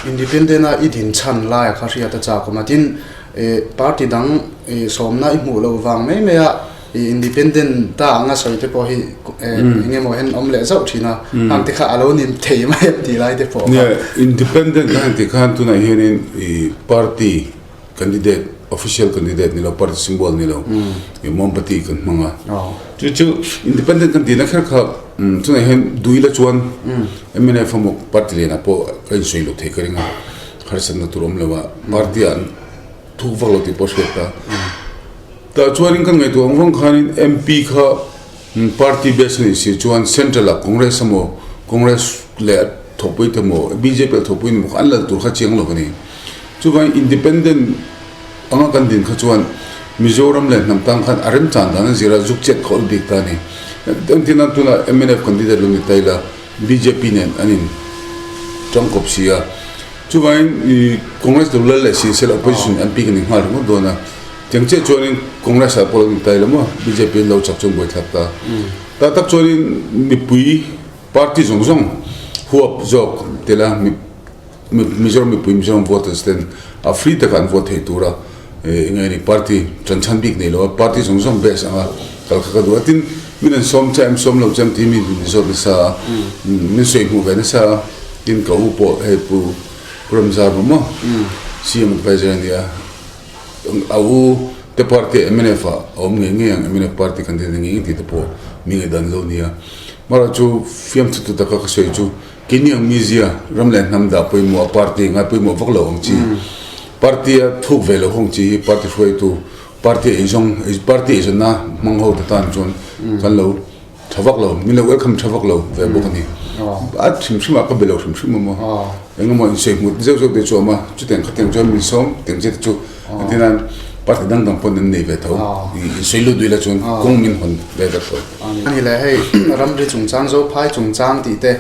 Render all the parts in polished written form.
Independent a i din chhan lai a kha hriat a chak awm a, tin party dang sawmna i hmuh loh vang mai mai a independent ta anga sawi te pawh hi eng emaw hian awm leh zauh thin a, hang te kha a lo ni thei mai em tih lai te pawh kha. Nia, independent ka han tih khan tunah hianin party candidate, official candidate ni lo, party symbol ni lo, mombati kan hmang a. Chu chu independent kan tihna kher kha chungah hian duila chuan mnf emaw party lianah pawh ka insawi loh theih ka ring a, harsatna tur awm lo a, party ah an thuk vak lo tih pawh a hriat ta. Tah chuanin kan ngaihtuah ang vang khanin MP kha party base a nih si chuan central ah Congress emaw Congress leh a thawhpui te emaw bjp a thawhpui emaw kha an lal tur kha chiang lo a ni. Chuvangin independent anga kan din kha chuan Mizoram leh hnam tan khan a remchan dan a zir a zuk chet khawlh bik ta a ni. Engtin nan tunah mnf candidate lo ni ta ila bjp nen an in tangkawp si a. Chuvangin Congress lo lal leh si se la opposition MP kan inghal ringawt dawn a. Tiang chiah chuanin Congress ah pawh lo ni ta ila maw bjp an lo chak chuan buaithlak ta. Tah tak chuanin mipui party zawng zawng huap zawk tela Mizoram mipui Mizoram voters ten a free taka an vote thei tura eng nge ni party tanchhan bik nei lo a party zawng zawng base anga kal kha ka duh a. Tin min an sawm che em sawm lo che em tih hi mi min zawt nasa a, min sawi hmuh ve nasa a. Tin ka u pawh hei Pu Ramzar maw CM adviser a ni a. A u te party mnf ah a awm ngei ngei ang, mnf party kan din ngei ngei tih te pawh mi ngaihdan lo nia. Mara chu fiamthu tu taka ka sawi chu keini ang mizia ram leh hnam dah pawimawh a party ngai pawimawh vak lo ang chi, party a thuk ve lo hawng chi hi party hruaitu, party eizawng, party eizawnna hmang ho te tan chuan kan lo Tha vak lo, min lo welcome tha vak lo ve bawk a ni. A hrim hrim ah ka be lo hrim hrim a maw. Eng emaw insawi hmut zeuh zeuh te chu a awm a, chutiang khatiang chuan min sawm tiang che te chu engtin nan party dang dang pawn an nei ve tho. Insawi lut duih la chuan kawng min hawn ve vek tho. Ani leh hei ramri chungchang Zophai chungchang tih te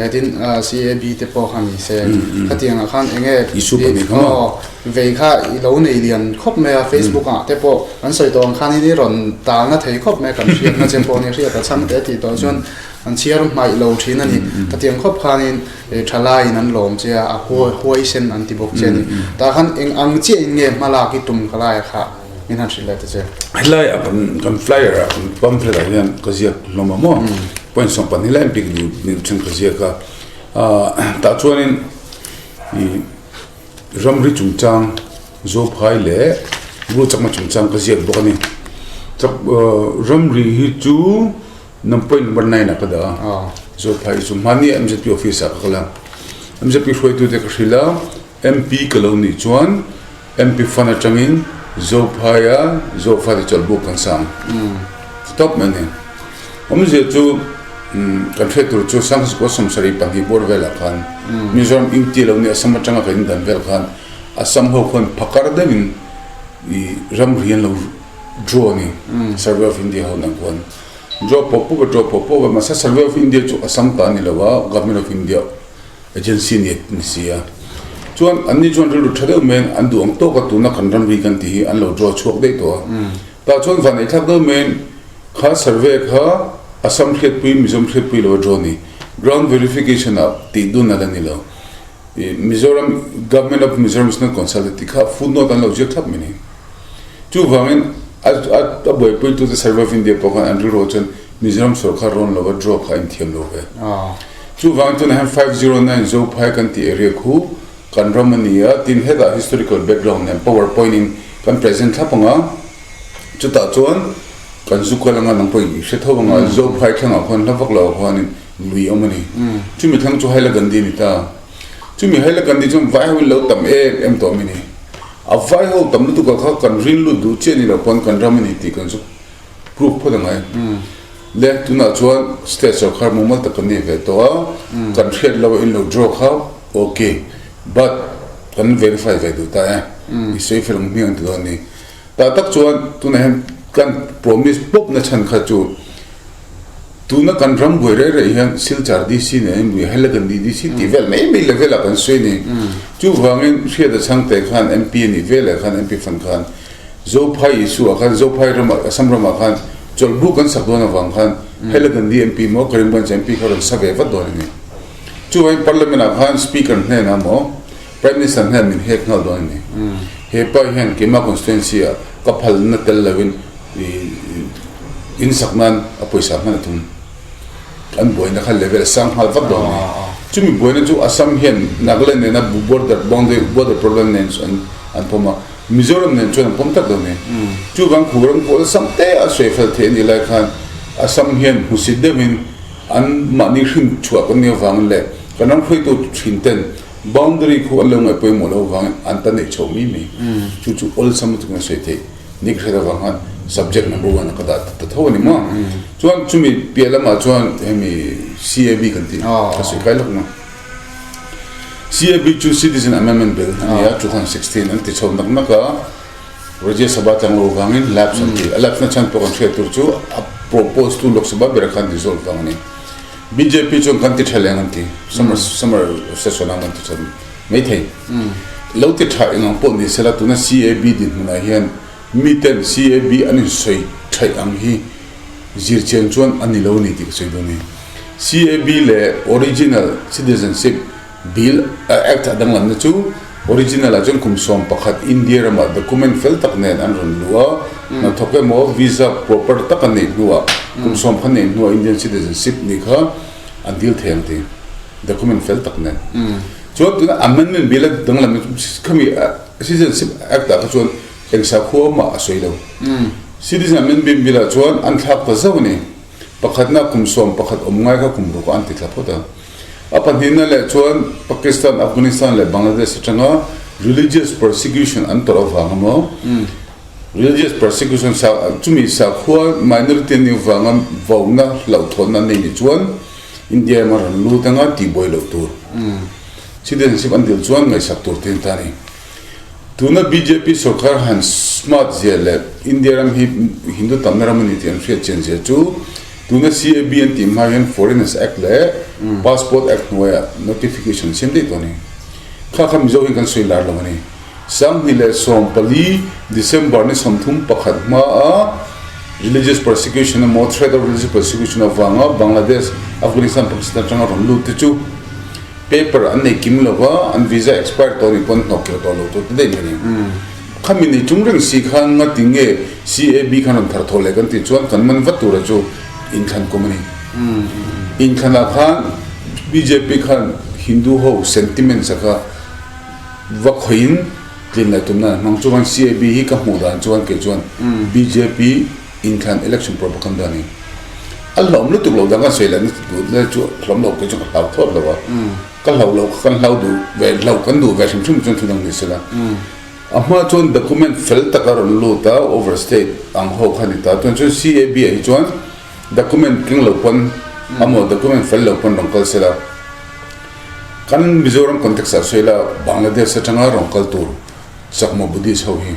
tin CAB te pawh kha ni se khatiang ah khan eng nge Issue pahnih kha maw? Vei kha i lo nei lian khawp mai a, Facebook ah te pawh an sawi tawh ang khanin i rawn talna thei khawp mai a, kan hriatna che pawh ni hriat a chhang teh tih tawh chuan an chhiar hmaih lo thin a ni. Khatiang khawp khanin thalaiin an lawm che a, a huaisen an ti bawk che a ni. Tah khan eng ang chiahin nge hmalak i tum ka laia kha min han hrilh leh ta che. Helai ah kan flyer ah kan pamphlet ah hian ka ziak hlawm a maw, point 12 lai bik ni then ka ziak a, tah chuanin i Ramri chungchang Zophai leh Guru Chakma chungchang ka ziak bawk a ni. Chak ramri hi chu num point number 9 ah ka dah a. Zophai hi chu hmani MZP office ah ka kal a. MZP hruaitute ka hrilh a, MP ka lo nih chuan MP fund atangin Zophaia Zofa te chawlhbuk kan sa ang. Stop mai a ni. Awmzia chu kan hriat tur chu Sangha 72 bawr velah khan Mizoram Inti lo ni Assam atanga kan indan vel khan Assam ho khuan phakar deuhin i ramri an lo draw a ni, Survey of India ho nang khuan draw pawp pawp a draw pawp pawp a, mahse Survey of India chu Assam ta a ni lo a, Government of India agency ni ni si a. Chuan anni chuan rilru tha deuh maiin an duh ang tawka tuna kan ramri kan tih hi an lo draw chhuak daih tawh a. Tah chuan van eihthlak deuh maiin Kha survey kha Assam hriatpui Mizoram hriatpui lo a draw ni. Ground verification ah tih dun a la ni lo. I Mizoram Government of Mizoram is not consulted tih kha footnote an lo ziak thlap mai ni. Chuvangin a a a buaipuitute Survey of India pawh khan an rilru chuan Mizoram sorkar rawn lo a draw kha a inthiam lo ve. Chuvangin tunah hian 509 Zophai kan tih area khu kan ram a ni a, tin hetah historical background nen powerpoint in kan present thlap ang a. Chutah chuan kan zu kal anga nang pawhin i hre tho anga Zophai thlangah khuan hla vak loah khuanin lui a awm a ni. Chumi thlang chu Hailakandi a ni ta. Chumi Hailakandi chuan vai hoin lo tam em em tawh a ni. A vai ho tam lutuk ah kha kan rin lut duh chiah ni loh pawn kan ram a ni tih kan zu proof phawt angai. Le tunah chuan state sorkar mumal tak kan nei ve tawh a, kan hriat loh a in lo draw kha ok but kan verify ve duh ta e, i sawi fel ang hmiang ti dawn a ni. Tah tak chuan tunah hian kan promise pawp na chhan kha chu tuna kan ram buai rei rei hian Silchar DC nen in bui Hailakandi DC tih vel mai mai level ah kan sawi a ni. Chuvangin Hriata Chhangte khan MP a nih veleh khan MP fan khan Zophai issue ah khan Zophai ramah Assam ramah khan chawlhbuk kan sak dawn avang khan Hailakandi MP maw Karimganj MP kha rawn sa ve vat dawn a ni. Chuvangin Parliament ah khan Speaker hnenah maw. Prime Minister hian min hek nghal dawn a ni. He pa hian keimah constituency ah ka phalna tel loin in sak nan a pawisa hman a tum. An buaina kha level a sang nghal vak dawn a ni. Chumi buaina chu Assam hian Nagaland nena border boundary border problem nen an pawm a, Mizoram nen chuan an pawm tak dawn a ni. Chuvang khu ram pawh awlsam te a sawi fel theih a nih lai khan Assam hian hmusit deuhin an mahni hrin chhuah kan nih avangin leh kan ram hruaitu thin ten boundary khu an lo ngaih pawimawh loh avangin an ta neih chhoh mai mai. Chu chu awlsam lutuk in a sawi theih. Ni ka hriat avang khan subject number one a ka dah ta tho a ni maw. Chuan chumi piah lamah chuan hemi CAB kan tih ka sawi kai lawk maw. CAB chu Citizen Amendment Bill a ni a, 2016 an ti chho nak nak a, Rajya Sabha tlang lo vangin lapse an ti. A lapse na chhan pawh kan hriat tur chu a propose tu Lok Sabha ber khan dissolve vang a ni. Bjp chuan kan ti tha leng an ti, summer summer session ang an ti tha maithei. Lo ti tha eng ang pawh ni sela tuna CAB dinhmunah hian miten CAB an insawi thaih ang hi zirchian chuan a ni lo a ni tih ka sawi dawn a ni. CAB leh Original Citizenship Bill Act a danglamna chu Original ah chuan kum 11 India ramah document fel tak nen an rawn luh a, hnathawk emaw visa proper tak a neih hnuah kum sawm kha neih hnuah Indian citizenship nih kha an dil thei ang ti document fel tak nen. Chuan tuna Amendment Bill a danglamna chu khami Citizenship Act ah kha chuan eng sakhua mah a sawi lo. Citizen Amendment Bill ah chuan an thlak ta zauh a ni. Pakhatna kum 11 awm ngai kha kum ruk ah an ti thla phawt a. A pahnihna leh chuan Pakistan, Afghanistan leh Bangladesh atanga religious persecution an tawrh avang emaw, religious persecution sa chumi sakhua minority an nih avanga vauna hlauhthawnna an nei nih chuan India emaw rawn lut anga tihbuai loh tur citizenship an dil chuan ngaihsak tur te an ta a ni. Tuna bjp sorkar han smart zia leh India ram hi Hindu tamna ram a ni tih an hriat chian zia chu tuna CAB an tih hma hian Foreigners Act leh Passport Act hnuaiah notification siam daih tawh a ni. Kha kha Mizo hian kan sawi lar lo a ni. 2014 December ni 31 hmaa religious persecution emaw threat of religious persecution avanga Bangladesh, Afghanistan, Pakistan atanga rawn lut te chu Paper an nei kim lo va, an visa expire tawh nih pawn hnawk kir tawh lo tur ti daih mai a ni. Khami nei chung reng si khan ngati nge CAB khan rawn thar thawh leh kan tih chuan kan man vat tura chu inthlan kum a ni. Inthlanah khan bjp khan Hindu ho sentiments a kha va khawihin tlin leh tumna an hmang. Chuan CAB hi ka hmuh dan chuan kei chuan bjp Inthlan election propaganda a ni. A hlawm lutuk lo dang kan sawi leh na duh na chu hlawm lo kei chu ka hlau thawt lo a. Ka hlau lo kha kan hlau duh ve hlau kan duh ve hrim hrim chuan thu dang ni sela. A hma chuan document fel tak a rawn lut a over state ang ho kha a ni ta. Chuan chuan CAB ah hi chuan document keng lo pawn amaw document fel lo pawn rawn kal sela. Kan Mizoram context ah sawi la Bangladesh atanga rawn kal tur Chakma Buddhist ho hi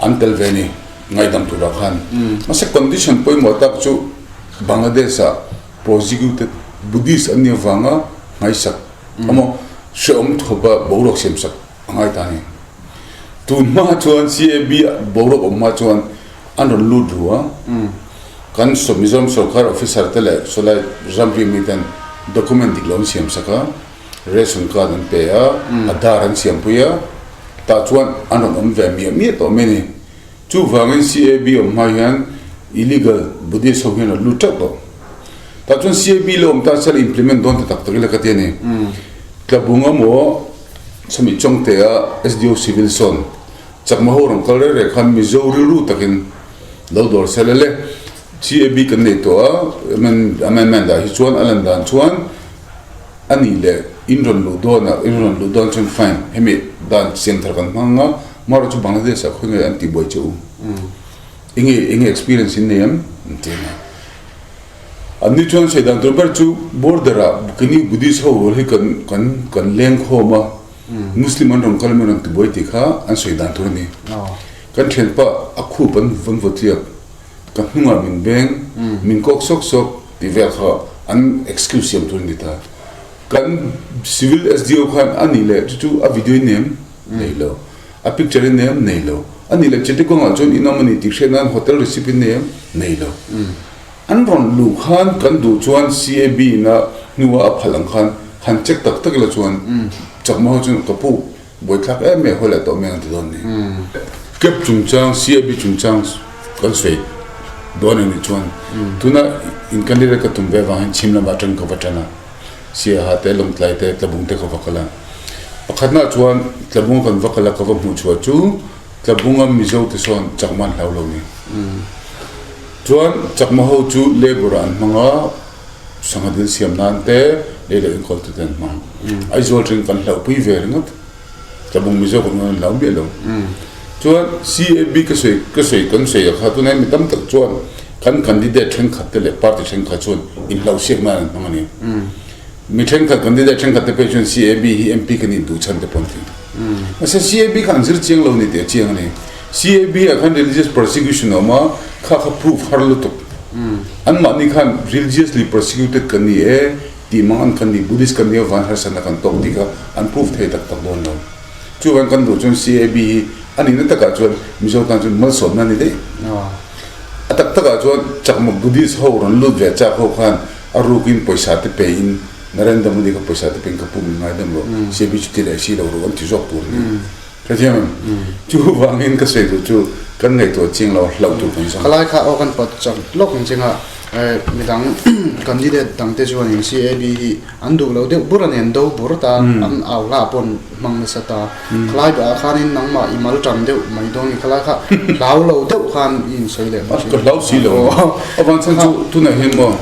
an tel ve a ni. Ngaihdam turah khan mahse condition pawimawh tak chu Bangladesh ah prosecuted Buddhist an nih avanga nghaisak emaw hrehawm thawpa boruak siamsak a ngai ta a ni. Tun hma chuan CAB boruak awm hma chuan an rawn lut ru a, kan Mizoram sorkar officer te leh sawlai ramri mi ten document dik lo an siamsak a, ration card an pe a, Aadhaar an siampui a, tah chuan an rawn awm ve miah miah tawh mai a ni. Chuvangin CAB awm hma hian illegal Buddhist ho hian a lut teuh tawh. Tah chuan CAB lo awm ta sela implement dawn ta tak tak ila ka ti a ni. Tlabung emaw chumi Chawngtea SDO Civil sawn Chakma ho rawn kal reng reng khan Mizo rilru takin lo dawr sela le CAB kan nei tawh a amendment ah hi chuan a lan dan chuan A nih leh in rawn luh dawn a, in rawn luh dawn chuan fine, hemi dan siam thar kan hmang anga, Mara chu Bangladesh ah khawi nge an tihbuai che u? Enge enge experience in nei em? An ti a. An ni chuan sawi dan tur ber chu border ah keini Buddhist ho rual hi kan kan kan leng khawm a, Muslim an rawn kal emaw rawn tibuai tih kha an sawi dan tur a ni. Kan thianpa a khup an vawn vawtliak. Ka hnungah min beng, min kawk sawk sawk tih vel kha an excuse siam tur a ni ta. Kan civil SDO khan a nih leh chu chu a video in nem? Nei lo. A picture in nem? Nei lo. A nih leh Chittagong ah chuan in awm a ni tih hriat nan hotel receipt in nei em? Nei lo. An rawn luh khan kan duh chuan CAB in a hnua a phalh ang khan han check tak tak ila chuan. Chakma ho chuan ka pu buaithlak em em hawi leh tawh mai ang ti dawn ni. Cab chungchang, CAB chungchang kan sawi dawn a nih chuan tuna in candidate ka tum ve avang hian chhim lamah atang ka va tan a, Siaha te, Lawngtlai te, Tlabung te ka va kal a. Pakhatnaah chuan Tlabunga kan va kal a, ka va hmuh chhuah chu Tlabunga Mizo te sawn Chakma an hlau lo ni. Chuan Chakma ho chu labour ah an hmang a, Sangha dil siam nan te lei leh enkawl te te an hmang. Aizawl thleng kan hlauhpui ve ringawt. Tlabung Mizo kan an hlau miah lo. Chuan CAB ka sawi ka sawi kan sawi a kha tunah mi tam tak chuan kan candidate thenkhat te leh party thenkhat chuan inhlauhsiak nan an hmang a ni. Mi thenkhat candidate thenkhat te phei chuan CAB hi MP kan induh chhan te pawh an ti. Mahse CAB kha an zir chiang lo ni tih a chiang a ni. CAB ah khan religious persecution a awm a, kha kha proof har lutuk. Anmahni khan religiously persecuted kan ni e tih mang an kan ni, Buddhist kan ni avang harsatna kan tawk tih kha an proof thei tak tak dawn lo. Chuvang kan duh chuan CAB hi a nihna takah chuan Mizo tan chuan malsawmna a ni daih. A tak takah chuan Chakma Buddhist ho rawn lut ve chak ho khan a rukin pawisa te pe in Narendra Modi kha pawisa te pe in ka pum in ngaidam rawh, CAB chu ti leh si lo rawh an ti zawk tur a ni. Hrethiam em? Chuvangin ka sawi duh chu kan ngaihtuah chiang lo hlauh tur kan zawng. Khalai kha aw kan pawt chak lawk ang chinga midang candidate dang te chuanin CAB hi an duh lo deuh bur a ni, an do bur ta, an au hla pawh an hmang nasa ta. Khalai buah khanin nangmah i mal tan deuh mai dawn nge khalai kha hlau lo deuh khan i insawi leh mai thin. Ka hlau si lo. Avang chhan chu tunah hian maw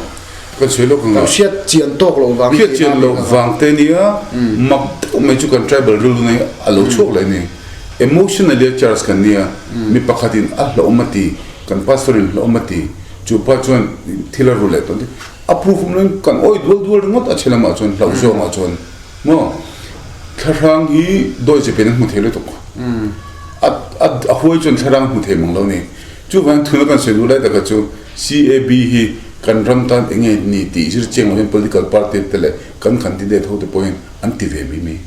Kan sawi lawk ang a. Kan hriat chian tawk loh vang Hriat chian loh vang te nia, mak deuh mai chu kan tribal rilru na hi a lo chhuak leh a ni. Emotionally a charge kan nia, mi pakhatin a hlauhawm a ti, kan pastor in hlauhawm a ti, chu pa chuan thil a ru leh tawh a ti. A proof awm loin kan awi dual dual ringawt a chhe lamah chuan hlauh zawngah chuan maw thlahrang hi dawi che pian a hmu thei lutuk. A a huai chuan thlahrang a hmu thei mang lo a ni. Chuvangin thuna kan sawi duh lai takah chu CAB hi kan ram tan eng nge ni tih zir chiang lo hian political party te leh kan candidate ho te pawh hian an ti ve mai mai.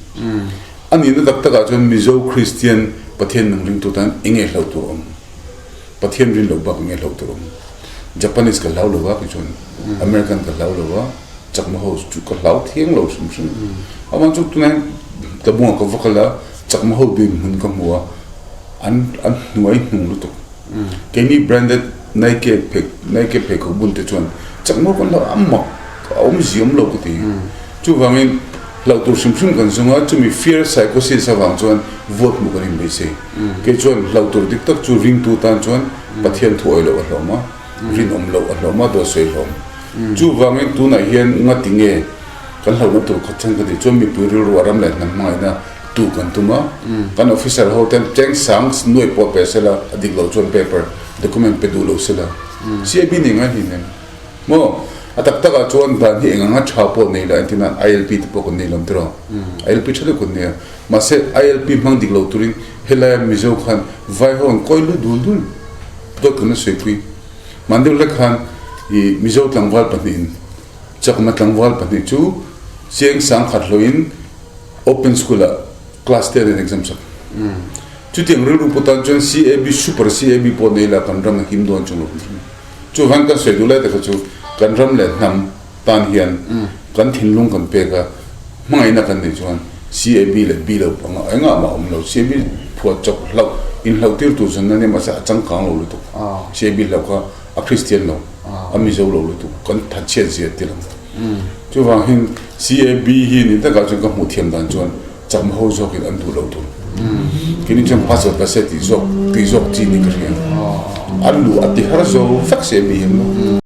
A nihna tak takah chuan Mizo Kristian Pathian nung ringtu tan eng nge hlauh tur awm? Pathian rin loh bak eng nge hlauh tur awm? Japanese ka hlau lo va kei chuan American ka hlau lo va, Chakma ho chu ka hlau thiang lo hrim hrim. Amah chu tunah hian Tlabungah ka va kal a, Chakma ho dinhmun ka hmu a, an an hnuai hnung lutuk. Keini branded Nike phei Nike pheikhawk bun te chuan chakma kan hlauh a mak a awmzia awm lo ka ti. Chuvangin hlauh tur hrim hrim kan zawng a, chumi fear psychosis avang chuan vote hmuh kan inbeisei. Kei chuan hlauh tur dik tak chu ringtu tan chuan Pathian thu awih loh a hlawm a, rinawm loh a hlawm a, dawt sawi hlawm. Chuvangin tunah hian ngati nge kan hlauhna tur khat chhan ka tih chuan mipui rilru a ram leh hnam hmangaihna tu kan tum a, kan officer ho ten cheng sang nuai pawh pe sela, a dik loh chuan paper, document pe duh lo sela, CAB nei ngai hleinem em? Maw? A tak takah chuan dan hi eng anga tha pawh nei la entir nan ILP te pawh kan nei lo tiraw? ILP tha deuh kan nei a, mahse ILP hmang dik lo turin helaia Mizo khan vai ho an kawi lut dul dul dawt kan la sawi pui. Hman deuh hlek khan i Mizo tlangval pahnihin Chakma tlangval pahnih chu cheng sang khat hlawhin Open School ah class te an exam sak. Chutiang rilru pawh tan chuan CAB super CAB pawh nei la kan ram a him dawn chung lo hrim hrim. Chuvang kan sawi duh lai taka chu kan ram leh hnam tan hian kan thinlung kan pek a, hmangaihna kan neih chuan CAB leh B lo panga engah mah awm lo. CAB phuah chawp hlauh inhlauh tir tur chuan na nia mahse a changkang lo lutuk. CAB hlauh kha a Kristian lo, a Mizo lo lutuk kan thatchhiat zia ti lang. Chuvang hian CAB hi ni takah chuan ka hmuh thiam dan chuan chakma ho zawkin an duh lo thung. Keini chuan pasal ka se tih zawk tih zawk chi ni ka hria. An luh a ti har zo vek CAB hian maw.